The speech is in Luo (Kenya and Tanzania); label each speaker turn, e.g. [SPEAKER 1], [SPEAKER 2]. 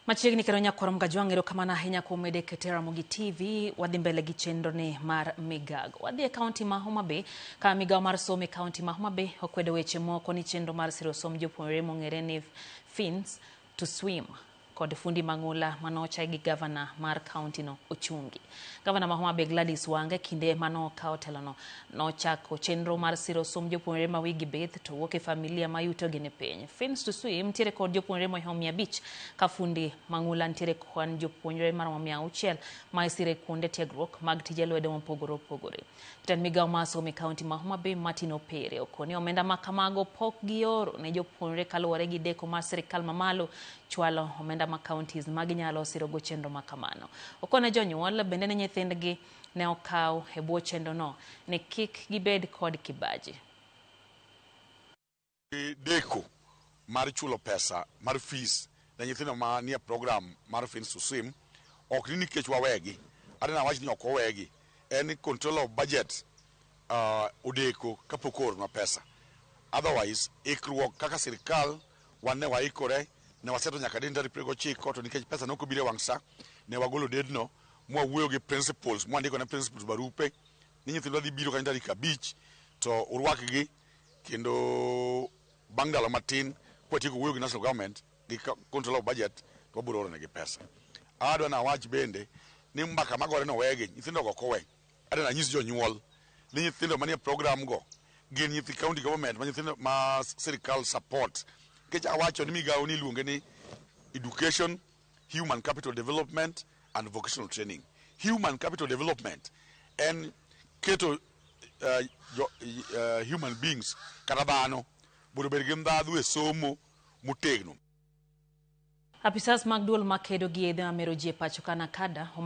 [SPEAKER 1] Machiegni kendo nyakwar Mgajwang', erokamano ahinya kuom mede kete Ramogi TV. Wadhi mbele gi chenro ni mar migago. Wadhi e kaunti ma Homa Bay, ka migawo mar somo e kaunti ma Homa Bay okwedo weche moko ni chenro mar siro somb jopuonjre mong'ere ni Fins to Swim kod fundi mang'ula manochai gi gavana mar kaunti no ochungi. Gavana ma Homa Bay Gladys Wanga kinde manokawo telono nochako chenro mar siro somb jopuonjre ma wigi bith to wuok e familia ma yutogi ni piny. Fins to Swim nitiere kod jopuonjre mohingo 500 ka fundi mang'ula nitiere kwan jopuonjre maromo 600 ma isire kuonde tiegruok mag tije lwedo mopogore opogore. Jatend migawo mar somo e kaunti ma Homa Bay Martin Opere okoni omenda ma kamago pok gioro ne jopuonjre kaluwore gi deko mar sirikal mamalo chwalo omenda ma counties ma ginyalo sirogo chenro ma kamano. Okone jonyuol bende ni nyithindgi ne okaw e bwo chenrono ni kik gibed kod kibaji.
[SPEAKER 2] Deko mar chulo pesa mar fees ne nyithindo ma nie program mar Fins to Swim ok ni nikech wawegi. Adwa awach ni ok wawegi. En ni control of budget odeko kapok ooronwa pesa. Otherwise, ikruok kaka sirikal wan ne waikore, ne waseto nyaka date tarik 29 to nikech pesa ne ok obiro e wang' sa, ne wagolo date no mwawuoyo gi principals, mwandiko ne principals barupe ni nyithindwa dhi biro kanyo tarik 5 to urwakgi kendo bang' ndalo matin kwatieko wuoyo gi national government gi control of budget to wabiro oro negi pesa. Adwa nawach bende ni mbaka magore no wegi, nyithindo go ok owe. Adwa nanyis jonyuol ni nyithindo manie program go gin nyithi county government ma nyithindo ma sirikal support. Nikech awacho ni migawo ni iluonge ni education, human capital development and vocational training. Human capital development en keto human beings kata dhano mondo obed gi ndhadhu e somo motegno.
[SPEAKER 1] Apisas mag duol makedo gi yedhe mamero ji e pacho ka NACADA omako